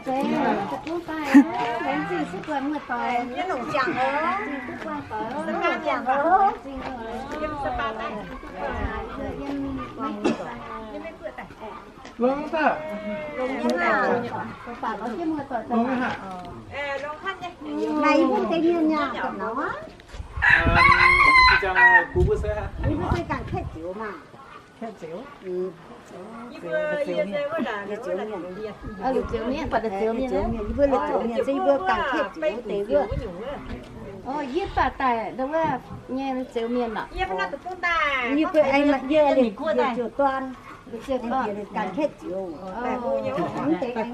Yie mbuo se ganh ketv ziouc maah. Ketv ziouc? Yie mbuo, yie se wuov, wuov, wuov, wuov, Liuz Ziouv mienh, yie mbuo Liuz Ziouv mienh se yie mbuo ganh ketv ziouc wuov deix wuov. Yie baac daaih wuov nyei Liuz Ziouv mienh lorqc. Yie mbuo aengx maaih yie Liuz Ziouv dorn, Liuz Ziouv dorn ganh ketv ziouc. Mv deix aengx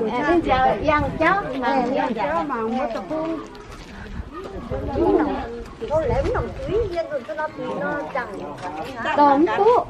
Ninh nziaauc yangh jauv, yangh jauv mangc wuov deic-bung. Dorh mv duqv.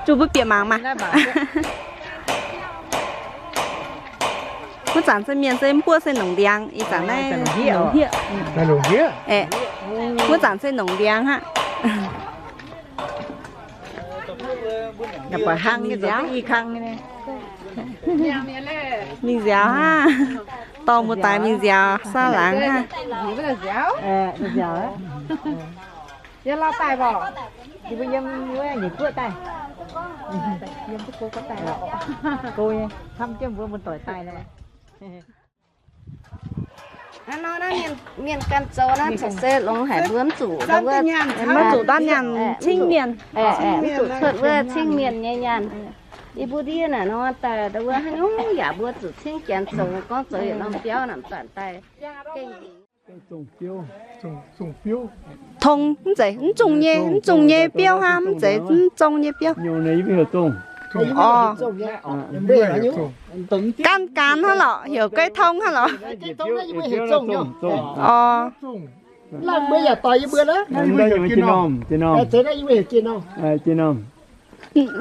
Zuqc mbuo bieqc mangc maah. Wuov zanc se mienh se mv buov se nongc ndiangx, ih zanc naaiv nongc hniev. Wuov zanc se nongc ndiangx aqv. Buatc hlang nyei nziaaux. Mingh nziaaux hnangv. Dorh mbuo daaih mingh nziaaux, saav laangz hnangv. Yie lauh daaih mborqc, yie mbuo yiem wuov nyeic guoqv daaih. Yiem duqv go gorngv daaih lorqc. Go nyei, camv jienv mbuo mbuo doic daaih lorqc. Naaiv nor naaiv mienh, mienh ganh zoux naaiv corc se longx haic, mbuo mv zuqc, mv zuqc daaih nyanc cingv mienh, mv zuqc cuotv wuov cingv mienh nyei nyanc. Yie mbuo ndiev naaic nor daaih, wuov haaix nyungc yaac mbuo zuqc cingv janx zoux, gorngv zoux yietc norm biauv naaic zanc daaih. Tong mv zeiz, mv zungh nyei, mv zungh nyei biouv hnangv, mv zeiz mv zong nyei biouv. Orv. Gan gan hnangv lorqc, heuc gaiv tong hnangv lorqc. Orv.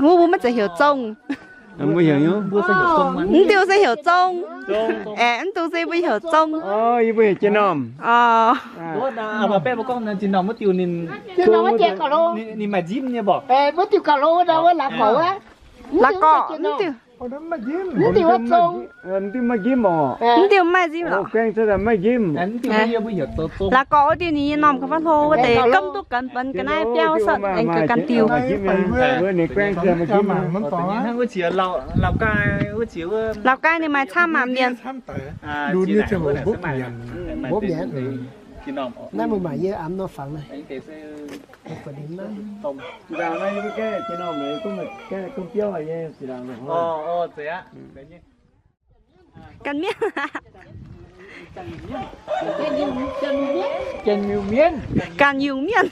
Wuov mbuo maiv zeiz heuc zong. Mv diuh se heuc zong. Aeqv, mv diuh se mbuo heuc zong. Orv. Ninh maaih nzimv nyei mborqc. La'gorqv, mv diuh. Mv diuh maiv nzimv orqc. Mv diuh maiv nzimv. La'gorqv wuov diuh ninh nyei normh ga'faav hlo wuov deix gomv duqv gan benx ga'naaiv biauv cuotv aengx ga'gan diuh. Lào Cai ninh maaih camv maah mienh. Naaiv mbuo maaih yie amv nor fangx naaiv. Gan mienh. Ganh yungz mienh.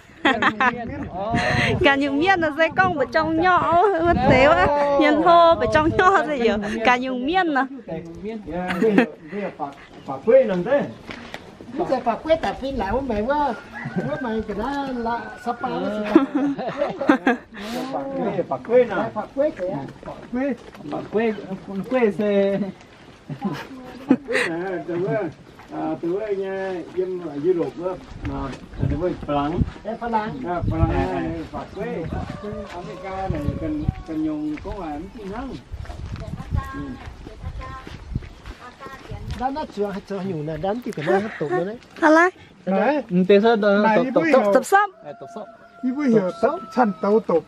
Ganh yungz mienh nor se gorngv mbu'zorng nyorqv wuov deix wuov, mienh hlo mbu'zorng nyorqv se yaac ganh yungz mienh nor. Mv zeiz faaux gueiv daaih fih laaix wuov maengx wuov, wuov maengx ga'naaiv la'sapaa wuov. Faaux gueiv nor, faaux gueiv, faaux gueiv se wuov nyei yiem Europe wuov, wuov Faa-laangc, Faa-laangc faaux gueiv, America naaic ganh nyungc gorngv waac mv fih hnangv. Hnangv naaiv zuangx haaix zoux nyungc naaic, hnangv diuh ga'naaiv hnangv doqc nor naaiv. Hnangv naaiv. Dopc-sopv. Yie mbuo heuc canh douz dopc.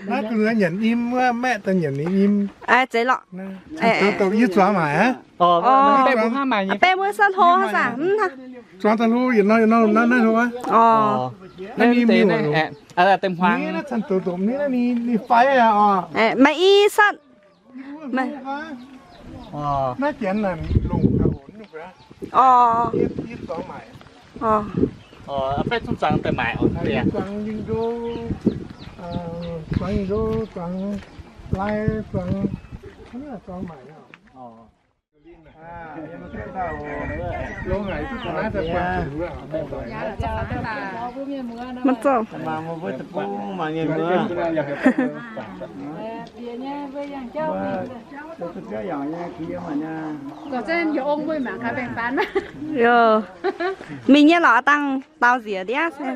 Naaiv gu'nyuoz nyanc nyim wuov, maeqv daaih nyanc nyim. Zeiz lorqc. Canh douz dopc yie zuangx maaic aqv. Baeng wuov saav hlo saah? Zuangx daaih hlo, yietc norm yietc norm naaiv hlo aqv. Naaiv ninh miuc, naaiv canh douz dopc ninh, ninh fai aqv oc. Maaih i satv. Naaiv janx naaic longc gauh onx nyungc aqv. Yie zuangx maaic. Baeqv zungv zuangx daaih maaic oc. Zuangx yie nzou, zuangx yie nzou, zuangx lai, zuangx, zuangx maaic. Maiv zorqv. Yoh, mingh nyei lorqc, dangh dau nziex ndiev se.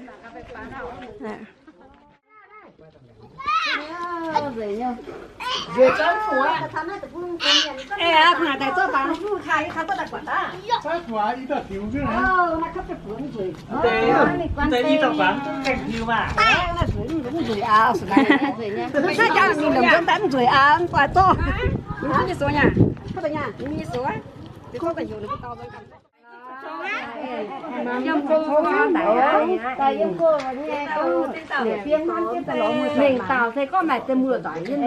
Mengh dauh se gorngv maaih deix muoz-doic yiem,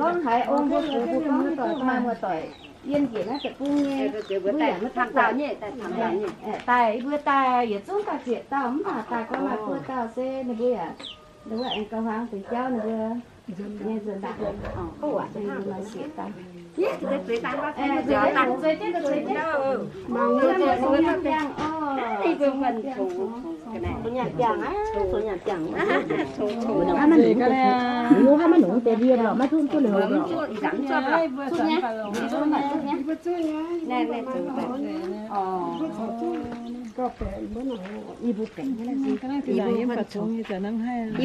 gorngv haiz ong mbuo, mbuo muoz-doic, maaih muoz-doic yiem njiec naaiv deic-bung nyei, mbuo yaac maiv camv dauh nyei, daaih mbuo daaih yietc zungv daaih ziepc dauh, mv baac daaih gorngv maaih buo dauh se ninh mbuo yaac, ninh mbuo aengx gauh hmuangx deix jauv ninh mbuo nyei nzuonx daaih, ninh mbuo maaih siec daaih. Yie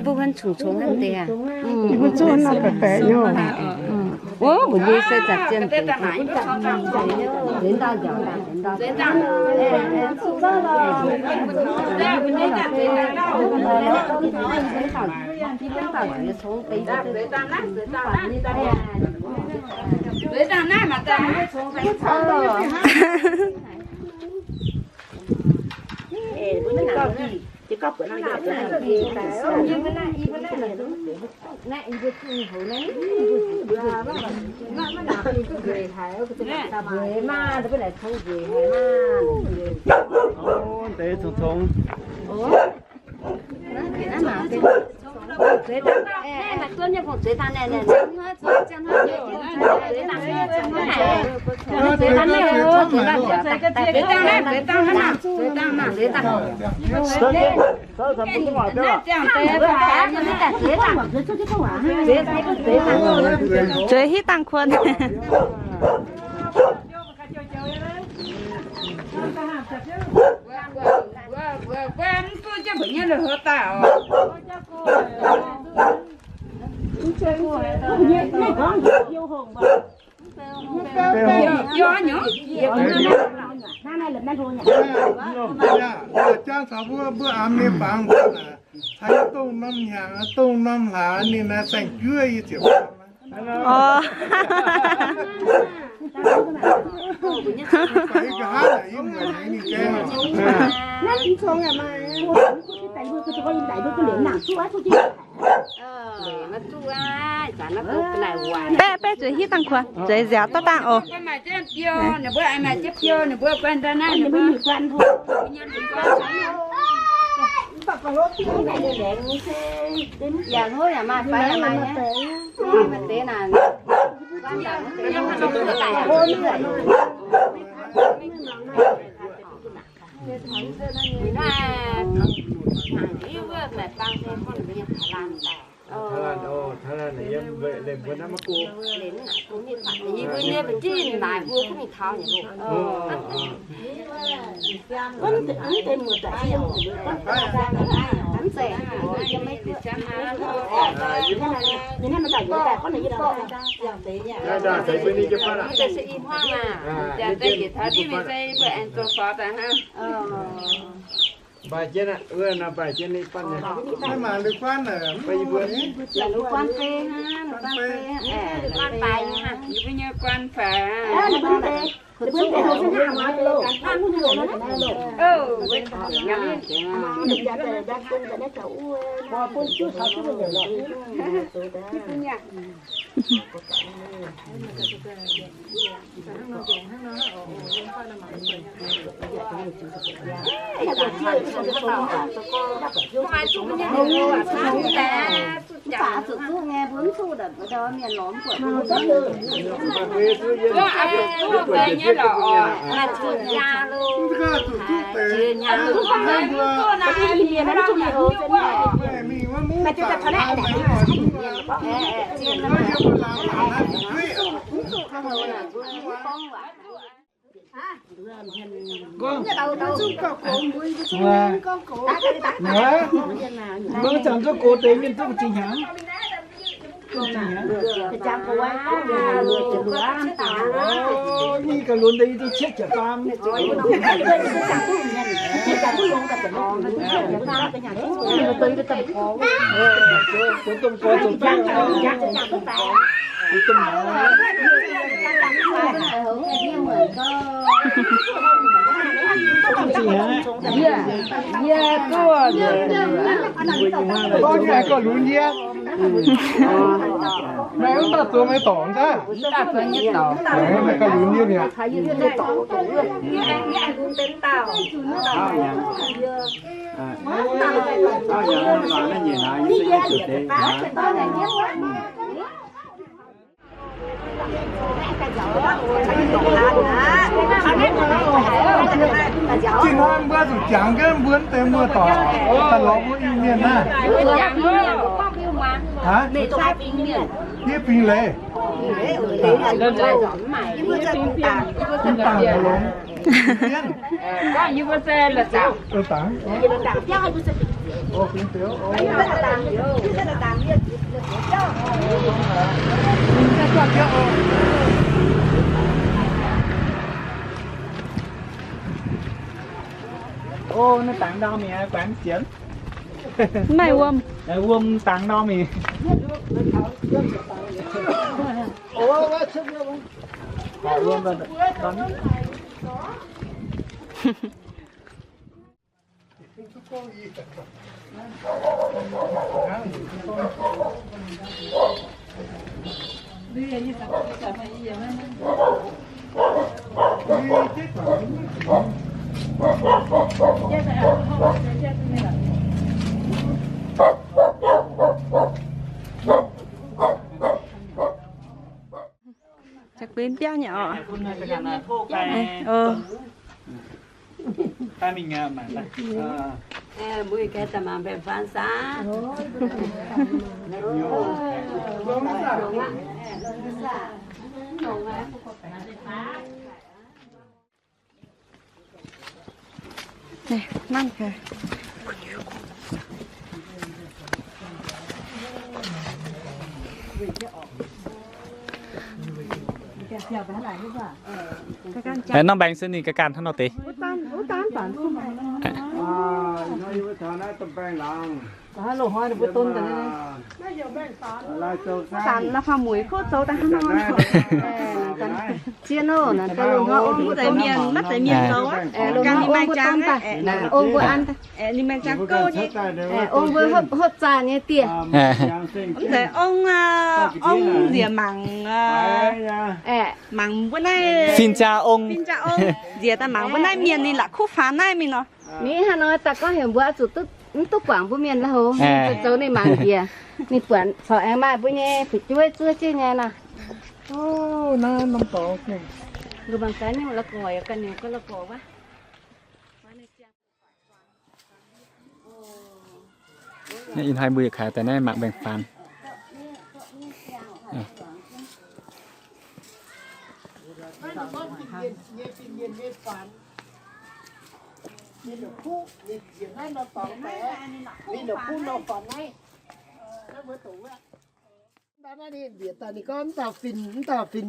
mbuo huon cungx-cungx hnangv deix aqv. Yie mbuo zuqv nor baeqc baeqc nyei. Wuov, mbuo nyei se zanc zien. Zueiz hitv dangh kuonx. Jangv caux mbuo, mbuo amx nyei fangx mbuo naaic, caux yie dongh norm hnyangx, dongh norm hlaax, ninh naaiv saeng-juov yie ziepc. Baeqv, baeqv zueiz hitv dangh kuonx, zueiz nziaauc dorh dangh oc. Thailand, Thailand yiem lengh mbuo naaiv maiv go. Yie mbuo nyei ba'zinh naaic mbuo kuv mingh taux nyei loh. Mv baac jienv aqv, wuov nor mv baac jienv ninh batv nyei. Mv baac yietc buonc, yietc buonc fei hnangv, yietc buonc fei hnangv, yietc buonc fei hnangv, yietc buonc fei hnangv. Mbuo zanc zuqc gox deix mienh duqv zingh hnyangx. Ih ga'lunx deix yie duqv cietv ziepc faam. Gorngv nyei haih gorngv lunx yie. Meih mv daaih zuov meih dorngc daaih. Meih gorngv lunx yie mi'aqv. Zinh hnoi mbuo zuqc jangx jienv mbuo deix muoz-doic daaih lorz mbuo Iu-Mienh naaiv. Aa, yie fingx Leiz. Mv dangh longx. Jienv. Ov, naaiv dangx ndau mingh, guaix mv sienx. Mv maaih wuom. Wuom dangx ndau mingh. Mbuo ganh daaih mangc baengh-faan saah? Naaiv gaax. Norm baengx se ninh ga'ganh hnangv nor deix. Zanc naaiv faam mueic kuv zoux daaih hnangv nor. Zien oc, naaiv daaih lungh hnoi ong mbuo deix mienh, maiv zeiz mienh zoux aqv. Ganh ninh maaih jangx, ong mbuo an, ninh maaih jangx gouv nyei. Ong mbuo hopv zaanh nyei dieh. Mv zeiz ong, ong nziex mangc, mangc mbuo naaiv fin-jaa ong, fin-jaa ong nziex daaih mangc mbuo naaiv mienh ninh la'kuqv faaux naaiv mingh nor. Mingh hnangv nor daaih gorngv heuc mbuo oix zuqc duqv, mv duqv guangc mbuo mienh la'hov, zoux ninh mangc njiec. Ninh buatc corc aengx maaih mbuo nyei fu'jueiv zuov jienv nyei nor. Mbuo mangc gaax ninh la'gorx, ganh ninh ganh la'gorx wuov. Ih hnoi mbuo yietc kaaix daaih naaiv mangc baengh-faan. Ninh la'kuqv nor faaux naaiv. Naaiv mbuo doqc wuov. Naaiv ninh bieqc daaih ninh gorngv mv dauh fin, mv dauh fin,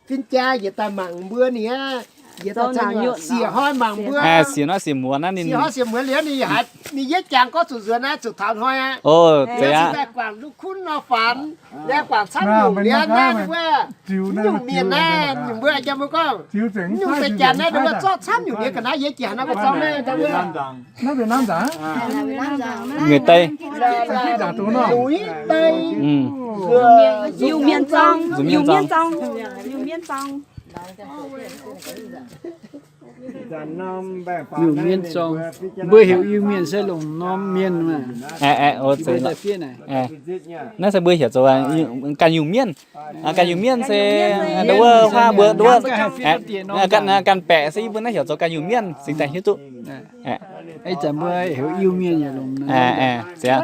fin-jaa yietc daaih mangc mbuo ninh aqv. Yietc daaih sieqv hnoi mangc mbuo. Sieqv hnoi sieqv muonz naaiv ninh, sieqv hnoi sieqv muonz liuz ninh haiz ninh yietv jangx gorngv zuqc nzuonx naaiv zuqc taux hnoi aqv. O, zeiz aqv. Daaih guangc la'kuqv nor faaux, laengz guangc camv nyungc liuz naaiv wuov, nyungc mienh naaiv, nyungc mbuo jangx mbuo gorngv, nyungc deix janx naaiv wuov zorqv camv nyungc liuz ga'naaiv yietv jangx naaiv gorngv zorqv naaiv wuov. Naaiv Việt Nam nzangc. Người Tây. Muiz deix. Iu-Mienh zorng. Iu-Mienh zorng. Iu-Mienh zorng. Iu-Mienh zorng. Mbuo heuc Iu-Mienh se longc norm mienh maah. Aeqv, aeqv, o, zeiz. Naaiv se mbuo heuc zoux ganh Iu-Mienh. Ganh Iu-Mienh se, aa, wuov huaav mbuo, wuov, ganh, ganh baeqc se yie mbuo naaiv heuc zoux ganh Iu-Mienh, cingx daaih hiuv duqv. Ih zanc mbuo heuc Iu-Mienh yaac longc. Zeiz.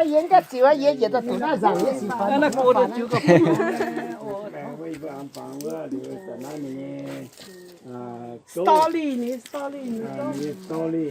Story, story.